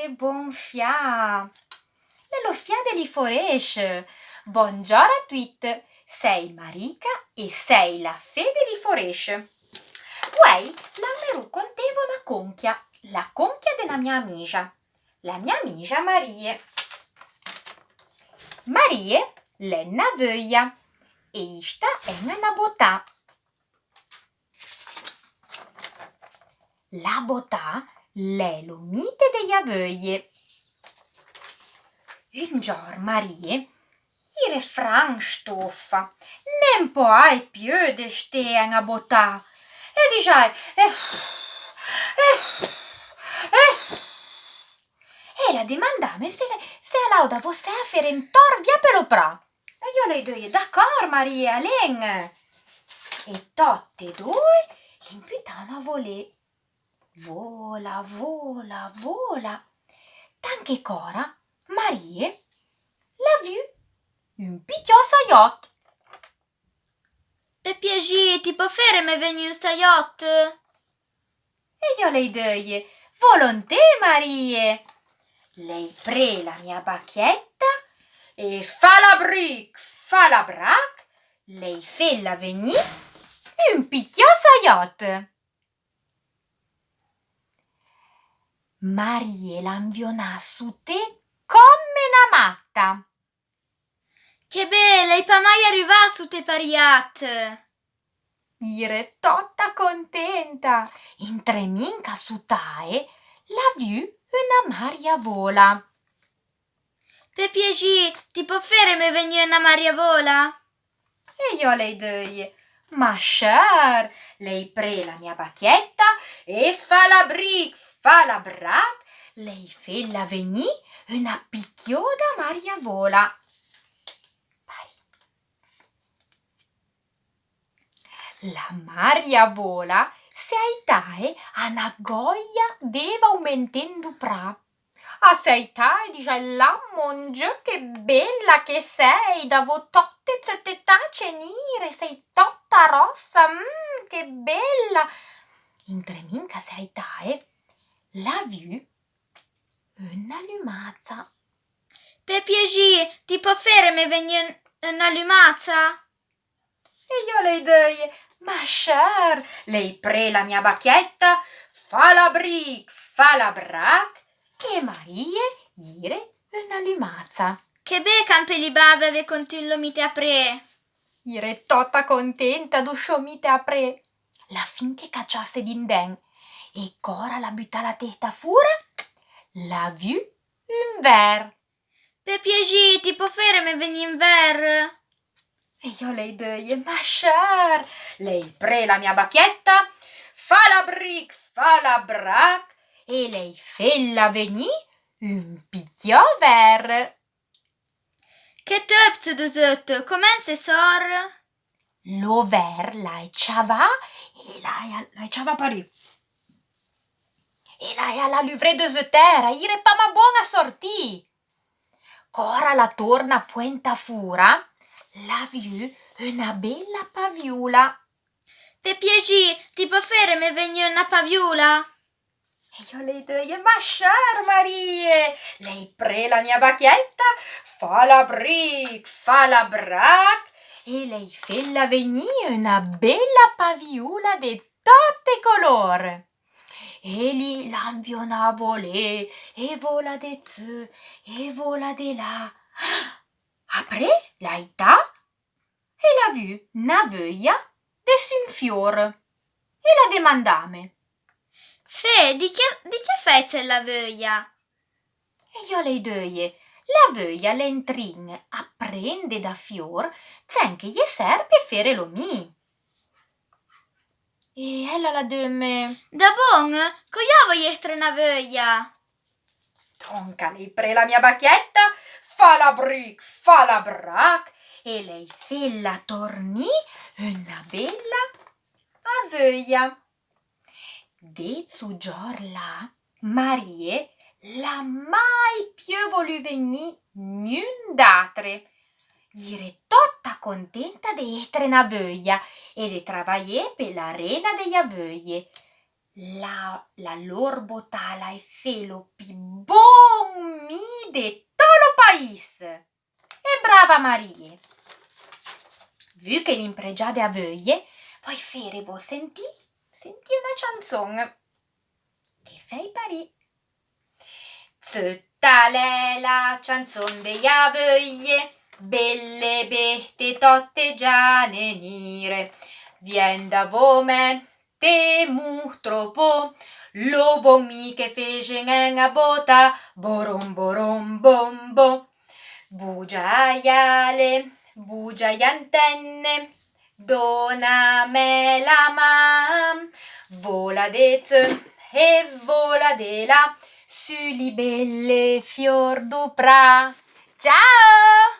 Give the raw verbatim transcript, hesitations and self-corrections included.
Bon fià! L'è lo fià de li foréche! Bondzor a tuit! Sei Marica e sei la fé de li foréche. Voué, l'an merou contévo na conquia, la conquia de na mia amija. La mia amija Marie. Marie l'è na veuia e ista è na botà. La botà l'è lo mite de la veuie. Un dzor Marie ire fran stofa, nen poae pieu de sté en a botà, e disae: ef, ef, ef. E l'a demandame se, se a l'auda vossea fére un tor vià pe lo prà. E io lei deuie: d'acor, Marie, alèn! E tote doe l'imputano a volé. Vola, vola, vola. Tan que cora, Marie l'a vu un pichò saiot. Pe piejì, ti po fére me vegnì un saiot? E io lei deuie: volonté, Marie! Lei pré la mia bachietta e falabric, falabrac, lei féla vegnì un pichò saiot. Marie l'anvionà su té comme na mata. Que bé, lei pa mai arivà su té pariat! Ire tota contenta, intremin qu'a su tae l'a vu una maria vola. Pe piejì, ti po fére me vegnì una maria vola? E io lei deuie: ma cheur! Lei pré la mia bachietta e falabric, falabrac, lei féla vegnì una pichioda maria vola. Pari. La maria vola se aitae a na goia d'éva oumentén du prà. A se aitae e disae: la mon Dieu, que béla que sei, davo tote tse té tache nire, sei tota rossa, mm, que béla! Intremin qu'a se aitae l'a vu una lumaza. Pe piejì, ti po fére me vegnì un, una lumaza? E io lei deuie: ma cheur! Lei pré la mia bachietta, falabric, falabrac, e Marie ire una lumaza. Que bé, can pe li babe avé contù lo mite apré! Ire tota contenta du so mite apré. L'a fin que caciasse dindèn e cora l'a butà la testa fura, l'a vu un ver. Pe piejì, ti po fére me vegnì un ver? E io lei deuie: ma cheur! Lei pré la mia bachietta, falabric, falabrac, e lei féla vegnì un pichò ver. Que teuptse deus eut, comèn se sor? Lo ver l'ae chavà e l'ae, l'ae chavà pari. E l'ae alà luvré deus eut tera, ire pa ma bon a sortì. Cora l'a torna pouentà fura, l'a vu una béla pavioula. Pe piejì, ti po fére me vegnì una pavioula? E io lei deuie: ma cheur Marie! Lei pré la mia bachietta, falabric, falabrac, e lei féla vegnì una béla pavioula de tote color. E li l'anvionà a volé, e vola de tseu, e vola de là. Apré l'a aità e l'a vu na veuia de su un fior. E l'a demandame: fé, di que, di que fètse la veuia? E io lei deuie: la veuia l'è intrin a prende da fior tsen que ie ser pe fére lo mi. E ela l'a deume: da bon, co io voi estre na veuia? Donca lei pré la mia bachietta, falabric, falabrac, e lei féla tornì una béla veuia. De tsu dzor là, Marie l'a mai pieu volù vegnì gnun d'atre. Ire tota contenta de estre na veuia e de travaié pe la rena de la veuie. La, la lor botala é fé lo pi bon mi de to lo païs. É brava Marie! Vu que l'imprejade a veuille, voi fére vo sentì, sentì una tsanson. Que fé parì. Tseutta l'è la tsanson de la veuille, belle bete totte giane nire. Vien davó mè, te mutro po, lo bon mi que fé gen en a bota, borom borom bom bom. Bugia aiale, bugia aiantenne, dona mè la man, vola de tseu é vola de là, su li belle fior du pra. Ciao!